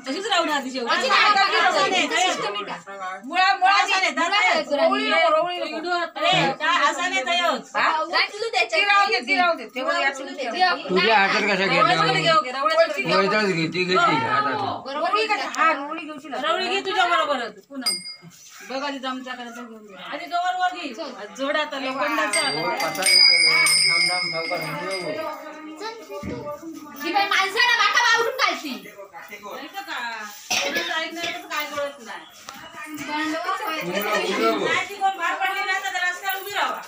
तशीच राहून आधी तुझ्या हातात कशा घेतली रवळी घे तुझ्या बरोबरच पूनम बघ आधी जमच्याकडे घेऊन आधी जवळ वर घे जोड आता लोखंडाचा माणसाला माका बावरून घालती काय कळत नाही कोण बाहेर पडली नाही तर रस्त्यावर उभी राहा.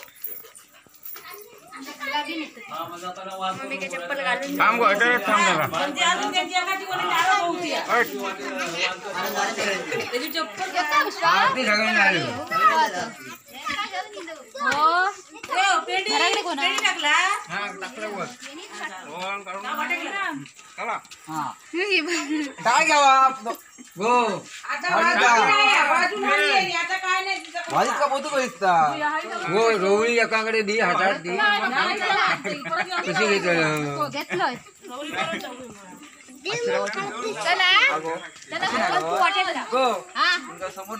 काय घ्यावा हो रोवळी एकाकडे दी हातात दी कशी घेतलं समोर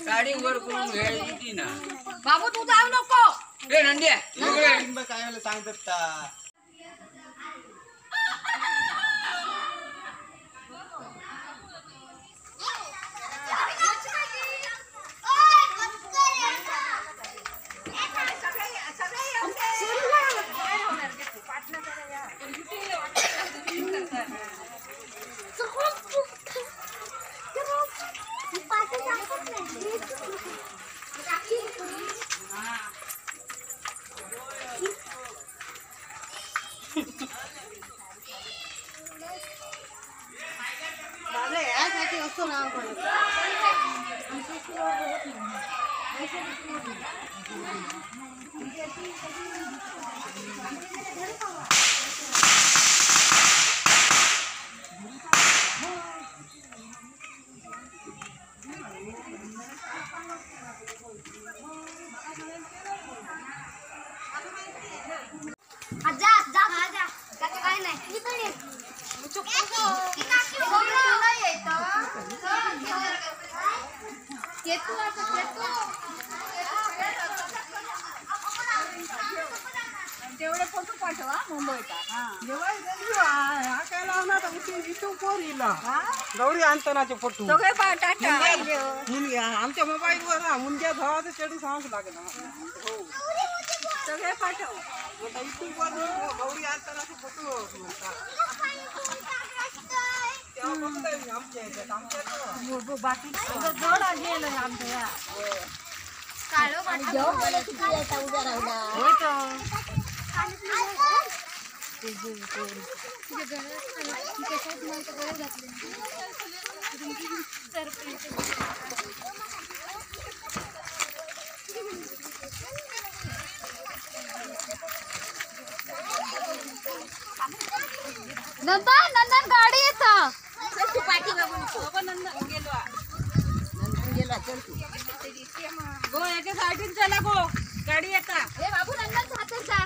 साडी वर करून घ्यायची ना बाबू तू जाऊ नको. ए नंद्या काय सांगतात. तेवढे फोटो पाठवा मुंबईचा. काय लावणार गौरी आणतानाचे फोटो सगळे टाटा आमच्या मोबाईल वर मुंग्या भावाचं चेडू सांगू लागला. हो सगळे पाठव. युट्यूब वर गौरी आणतानाचे फोटो म्हणतात. बाकी जड गेलं आमच्या नंदन नंदन गाडी येत. नंदन गेलो गो एके साईडून चला गो गाडी येता. ए बाबू नंदन हातात जा.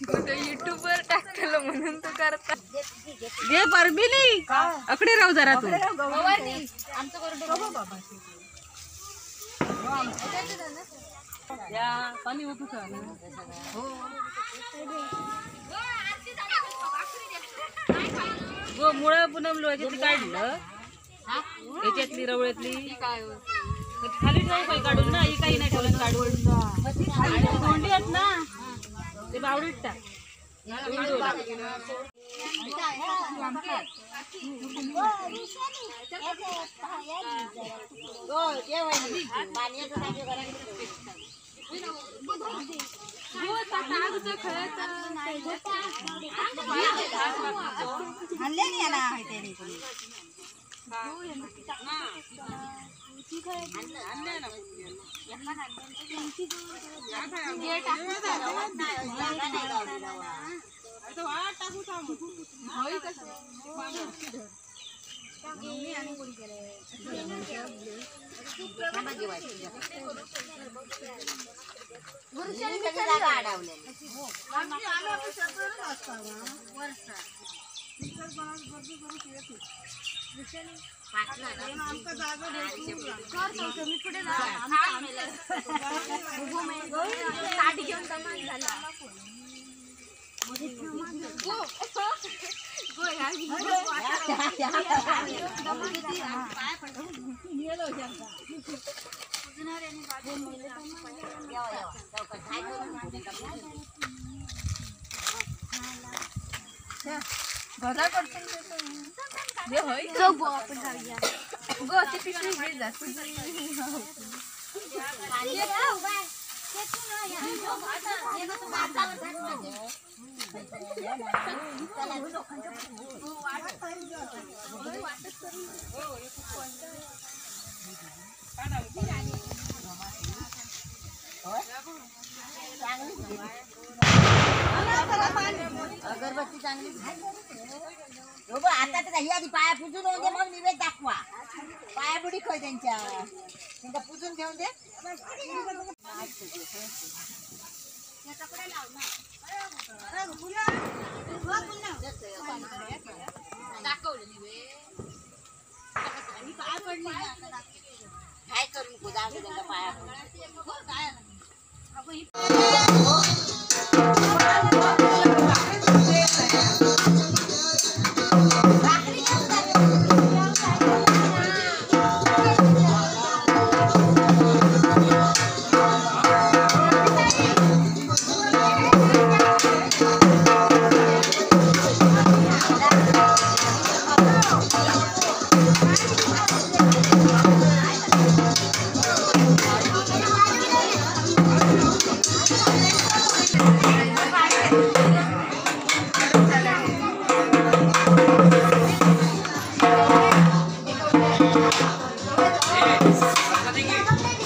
युट्यूबवर टाकलं म्हणून तू करता. घे परबिली अकडे राहू जरा तू. पाणी ओतू का? हो मुळं पुनम याच्यातली काढलं, याच्यातली रवळ्यातली खाली ठेवू काही काढून ना, ही काही नाही ठेवलं काढून. तोंडी आहेत ना ते बावडीत टाक. अगरबत्ती चांगली आता तर ही आधी पाया पुजून होऊन दे, मग निवेद दाखवा. पाया बुडी खोय त्यांच्या, त्यांचा पुजून घेऊन दे. काय करू नको, जाऊ दे त्यांच्या पाया.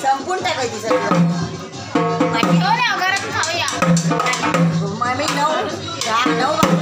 संपून टाकायची सगळं. मी 9 10 9